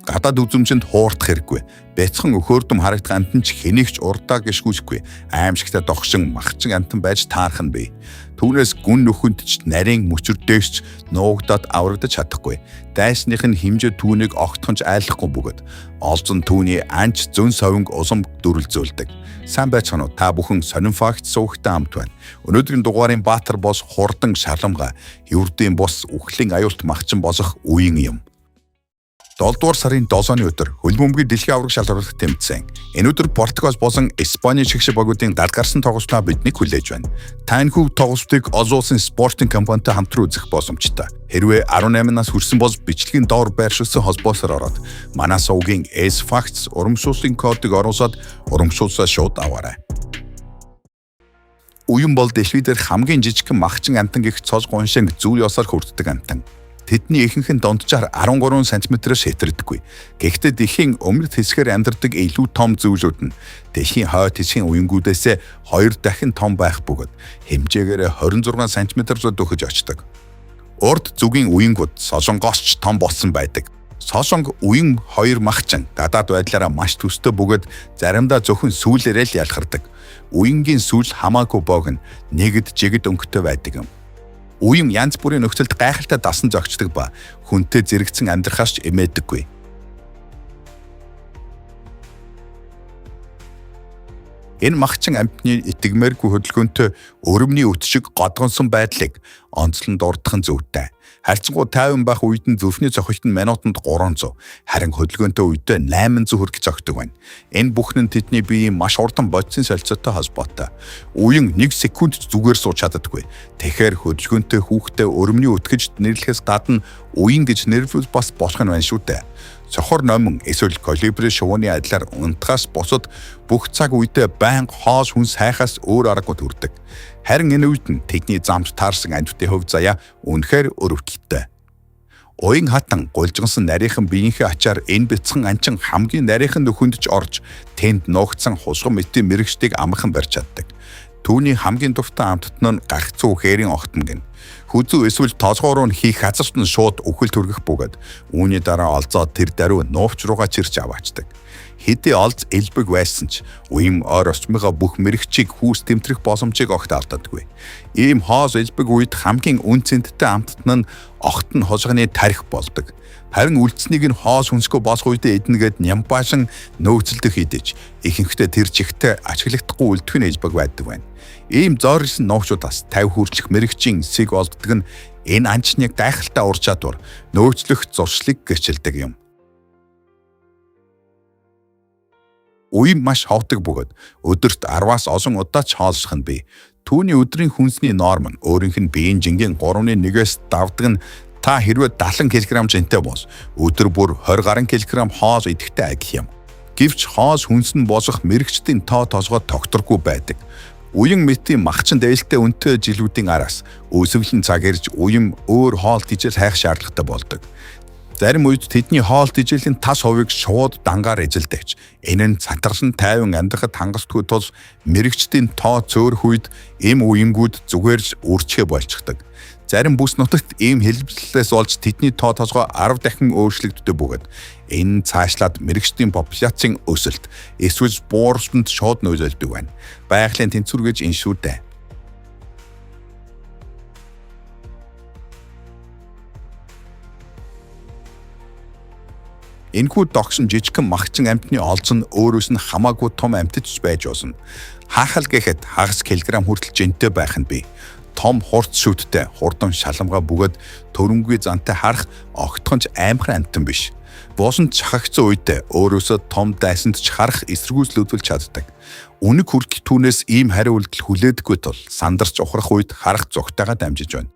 Гадаад үзэмжинд хуурдах хэрэггүй. Бяцхан өхөөрдөм харагдах амьтан ч хэнийг ч урдаа гიშгүүлэхгүй. Аимшигтай догшин махчин амьтан байж таарах нь бий. Түүнээс гүн нөхөнд ч нарийн мөчөрдөөс ч нуугдаад аврагдаж чадахгүй. Дайсных нь хэмжээ түүнийг огтхон ч айлахгүй бөгөөд олзон түүний анч зөн совинг улам дүрлзүүлдэг. Сайн байцгаана уу? Та бүхэн сонин факт суугтай хамт байна. Өнөөдрийн дугаарын баатар бос хурдан шаламга, ердийн бус үхлийн аюулт махчин босох үеийн юм. 7 дугаар сарын 7-ны өдөр хөлбөмбөгийн дэлхийн аварга шалралт тэмцээн. Энэ өдөр Португал болон Испани шигшээ багуудын гал гарсан тоглолтоо биднийг хүлээж байна. Та энэхүү тоглолтыг олон улсын спортын компанитай хамтран үзэх боломжтой. Хэрвээ 18 нас хүрсэн бол бичлэгийн доор байршуулсан холбоосоор ороод манай сувгийн S Facts урамшууллын кодыг оруулаад урамшуулсаа шууд аваарай. Уян бол дэлхий дээр хамгийн жижигхэн махчин амьтан гэх цол гоншин зүүл ёсоор хүрддэг амьтан. Тэдний ихэнх нь дунджаар 13 см-ээс хэтэрдэггүй. Гэхдээ дэлхийн өмнөд хэсгээр амьдардаг илүү том зүйлүүд нь дэлхийн хойд хэсгийн уянгуудаас 2 дахин том байх бөгөөд хэмжээгээр 26 см зуд өгөж очдог. Урд зүгийн уянгууд солонгоос ч том болсон байдаг. Солонг уян хоёр махчин гадаад байдлаараа маш төстэй бөгөөд заримдаа зөвхөн сүүлээрээ л ялгардаг. Уянгийн сүүл хамаагүй богино, нэгд жигд өнгөтэй байдаг юм. Уян янз бүрийн нөхцөлд гайхалтай дасан зохицдог ба хүнтэй зэрэгцэн амьдрахаас ч эмээдэггүй. Энэ махчин амьтны итгэмээргүй хөдөлгөөнтэй өрөмний өт шиг годгонсон байдлыг онцлон дурдах нь зүйтэй. Харьцангуй тайван байх үед нь зүрхний цохилт нь минутанд 300, харин хөдөлгөөнтэй үедээ 800 хүргэж цогтөг байна. Энэ бүхэн нь тэдний биеийн маш хурдан бодисын солилцоотой холбоотой. Уян 1 секунд зүгээр сууж чаддаггүй. Тэгэхээр хөдөлгөөнтэй хүүхдээ өрөмний өт гэж нэрлэхээс гадна уян гэж нэрлвэл бас болох нь байна шүү дээ. Цохор номин эсвэл колибри шувууны адилаар унтахаас бусад бүх цаг үедээ байнга хоол хүнс хайхаас өөр аргагүй төрдөг. Харин энэ үед нь тэдний замд таарсан амьтдын хувь заяа үнэхээр өрөвдөлттэй. Уян хатан гулжгансан нарийнхан биеийнхээ ачаар энэ бяцхан анчин хамгийн нарийнхан нөхөнд ч орж тэнд нуугдсан хулган мэтийн мэрэгчдийг амархан барьж чаддаг. Түүний хамгийн дуртай амтд нь гагцуу хээрийн огтон гэнэ. Хүзүү эсвэл толгоо руу нь хийх газарт нь шууд үхэл төргөх бөгөөд үүний дараа олзоо тэр даруй нуувч руугаа чирч аваачдаг. Хэдий олз элбэг байсан ч уян ойр орчмынхаа бүх мэрэгчийг хүүс тэмтрэх боломжийг огт алддаггүй. Ийм хоос элбэг үед хамгийн үн цэнттэй амтд нь огт нь хулганы тарих болдог. Харин үлдсэнийг нь хоос хүнсгүй босох үедээ эднэгээд нямбаашин нөөцөлдөх идэж ихэнхдээ тэр чигтээ ашиглахдаггүй үлдэх нь элбэг байдаг байна. Ийм зоорсон нуувчуудаас 50 хүртэлх мэрэгчийн эсийг олддог нь энэ анчны гайхалтай ур чадвар, нөөцлөх зуршлыг гэрчилдэг юм. Уян маш ховдог бөгөөд өдөрт 10-аас олон удаа ч хоолсох нь бий. Түүний өдрийн хүнсний норм нь өөрийнх нь биеийн жингийн 3.1-ээс давдаг нь та хэрвээ 70 кг жинтэй бол өдөр бүр 20 гаруй кг хоол идэхтэй адил юм. Гэвч хоол хүнс нь босох мэрэгчдийн тоо толгой тогтворгүй байдаг. Уян мэтийн махчин дээлтэй үнэтэй жилүүдийн араас өсвөлэн цаг ирж уян өөр хоол тижэл хайх шаардлагатай болдог. Зарим үед тэдний хоол тижээлийн тас хувийг шууд дангаар эзэлдэг. Энэ нь цатгалан тайван амьдрахад хангалтгүй тул мэрэгчдийн тоо цөөрөх үед эм уянгууд зүгээр л үрчхэ болчихдог. Зарим бүс нутагт ийм хэлбэлзлээс болж тэдний тоо толгой 10 дахин өөрчлөгддөг бөгөөд энэ цаашлаад мэрэгчдийн популяцийн өсөлт эсвэл буурсанд шууд нөлөөлдөг байна. Байгалийн тэнцвэр гэж энэ шүү дээ. Энэхүү догшин жижигхэн махчин амьтны олз нь өөрөөс нь хамаагүй том амьтад ч байж болно. Хаахал гэхэд хагас килограмм хүртэл жинтэй байх нь бий. Том хурц шүдтэй, хурдан шаламга бөгөөд төрөнгүй зантай харах огтхон ч аймхар амьтан биш. Буусан чахагдсан үедээ өөрөөсөө том дайсанд ч харах эсэргүүцэл үзүүлж чаддаг. Үнэг хүртэл түүнээс ийм хариу үйлдэл хүлээдэггүй тул сандарч ухрах үед харах зугтайгаа дамжиж байна.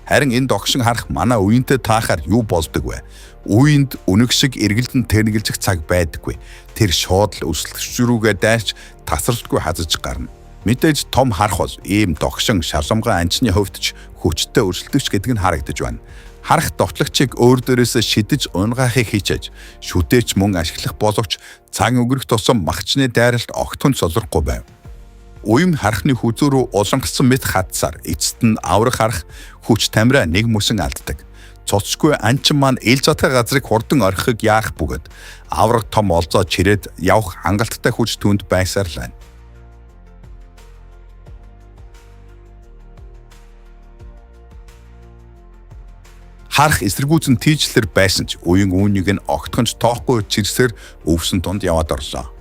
Харин энэ догшин харах манай үеинтэй таахаар юу болдог вэ? Үеинд үнэг шиг эргэлдэн тэрнгэлжих цаг байдаггүй. Тэр шууд л өсөлтч рүүгээ дайрч тасралтгүй хазаж гарна. Мэдээж том харах бол ийм догшин шаламгай анчны хувьд ч хүчтэй өрсөлдөгч гэдэг нь харагдаж байна. Харах довтлагчийг өөр дээрээсээ шидэж унгаахыг хичээж шүдээч мөн ашиглах боловч цаг өнгөрөх тусам махчны дайралт огтхон солирохгүй байв. Уям хархны хүзүү рүү уламгсан мэт хадсаар эцэст нь аврах харах хүч тамираа нэг мөсөн алддаг. Цоцгүй анчин маань ил затгай газрыг хурдан орхихыг яах бөгөөд авраг том олзоо чирээд явах хангалттай хүч түүнд байсаар л байна. Харах эсэргүүцэн тийжлэр байсан ч уян үүнийг нь огтхонч тоохгүй чирсээр өвсөн тунд яваад орлоо.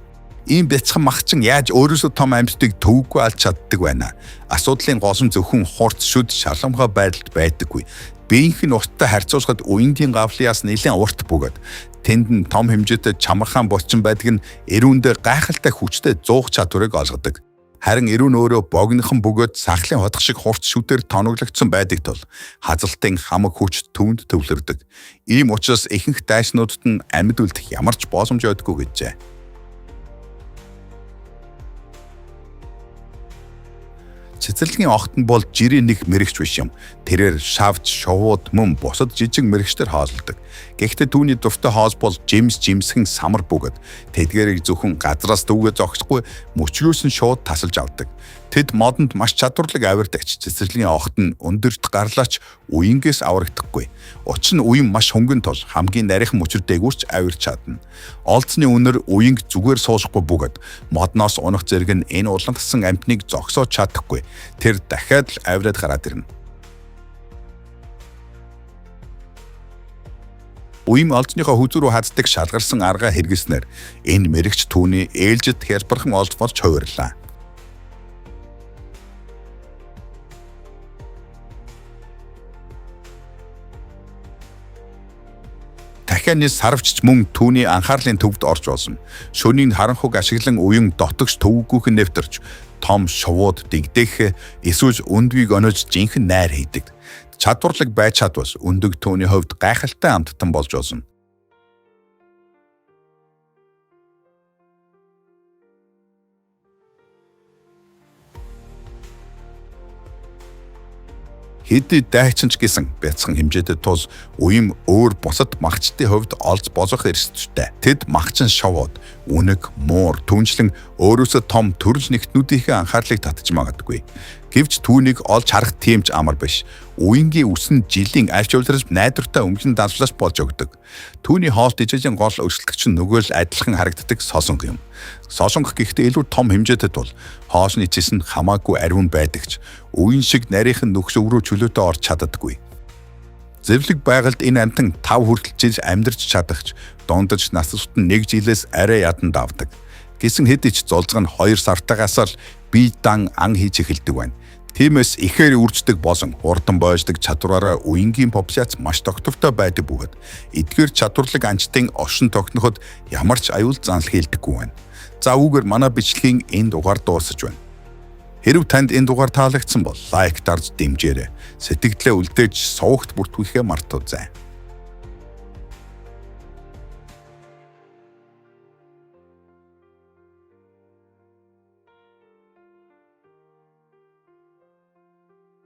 Ийм бяцхан махчин яаж өөрөөсөө том амьтдыг төвөггүй алж чаддаг байна. Асуудлын гол нь зөвхөн хурц шүд шалгамхай байдалд байдаггүй. Биеийнх нь урттай харьцуулахад уянгийн гавлын яс нэлээд урт бөгөөд тэнд нь том хэмжээтэй чамархан булчин байдаг нь эрүүндээ гайхалтай хүчтэй зуух чадварыг олгодог. Харин эрүү нь өөрөө богинохон бөгөөд сахлын хотох шиг хурц шүдээр тоноглогдсон байдаг тул хазалтын хамаг хүч түүнд төвлөрдөг. Ийм учраас ихэнх дайснуудад нь амьд үлдэх ямар ч боломж байдаггүй гэжээ. Цэцэрлэгийн огт нь бол жирийн нэг мэрэгч биш юм. Тэрээр шавж, шувууд мөн бусад жижиг мэрэгчдэр хооллодог. Гэхдээ түүний дуртай хоол бол жимс, жимсхэн самар бөгөөд тэдгээрийг зөвхөн газраас дүүгээ зогсохгүй мөчрөөс нь шууд тасалж авдаг. Тэд модонд маш чадварлаг авирдагч цэцэрлэгийн огт нь өндөрт гарлаач уянгээс аврагдахгүй. Учир нь уян маш хөнгөн тул хамгийн нарийнхан мөчөр дээгүүрч авирч чадна. Олзны үнэр уянг зүгээр суулгахгүй бөгөөд модноос унах зэрэг нь энэ улангасан амьтныг зогсоож чадахгүй. Тэр дахиад л авираад гараад ирнэ. Уям олзныхоо хүзүү рүү хаддаг шалгарсан аргаа хэрэглэснээр энэ мэрэгч түүний ээлжид хялбархан олз болж хувирлаа. Дахианы сарвч мөн түүний анхаарлын төвд орж болно. Шөнийн харанхуг ашиглан уян дотогш төвөггүйхэн нэвтэрч том шувууд дэгдэх эсвэл өндгийг ониож жинхэнэ найр хийдэг. Чадварлаг байж чадвал өндөг түүний хувьд гайхалтай амттан болж болно. Хэдий дайчин ч гэсэн бяцхан хэмжээтэй тул уям өөр бусад магчдын хувьд олз босох эрсдэлтэй. Тэд магчин шовоод, үнэг, муур, түншлэн өөрөөсөө том төрөл нэгтнүүдийнхээ анхаарлыг татж магадгүй. Гэвч түүнийг олж харах тийм ч амар биш. Уянгийн үс нь жилийн альч улирал найдвартай өнгөн даллаас болж өгдөг. Түүний хоолт ижижин гол өрсөлдөгч нь нөгөө л адилхан харагддаг солонго юм. Солонго гэхдээ илүү том хэмжээтэй тул хоолны цэс нь хамаагүй ариун байдаг ч уян шиг нарийнхан нүхс өврөө чөлөөтэй орж чаддаггүй. Зэвлэг байгальд энэ амьтан 5 хүртэл жил амьдарч чадах ч дундаж наслалт нь 1 жилээс арай ядан давдаг. Гэсэн хэдий ч зулзга нь 2 сартаагаас л бие дан ан хийж эхэлдэг байна. Тиймээс ихээр үрждэг болон хурдан бойждог чадвараараа уянгийн популяц маш тогтвортой байдаг бөгөөд эдгээр чадварлаг анчдын оршин тогтноход ямар ч аюул занл хийлдэхгүй байна. За үүгээр манай бичлэгийн энэ дугаар дуусаж байна. Хэрв танд энэ дугаар таалагдсан бол лайк дарж дэмжээрэй. Сэтгэлдээ үлдээж сувагт бүртгүүлэхээ мартуузай.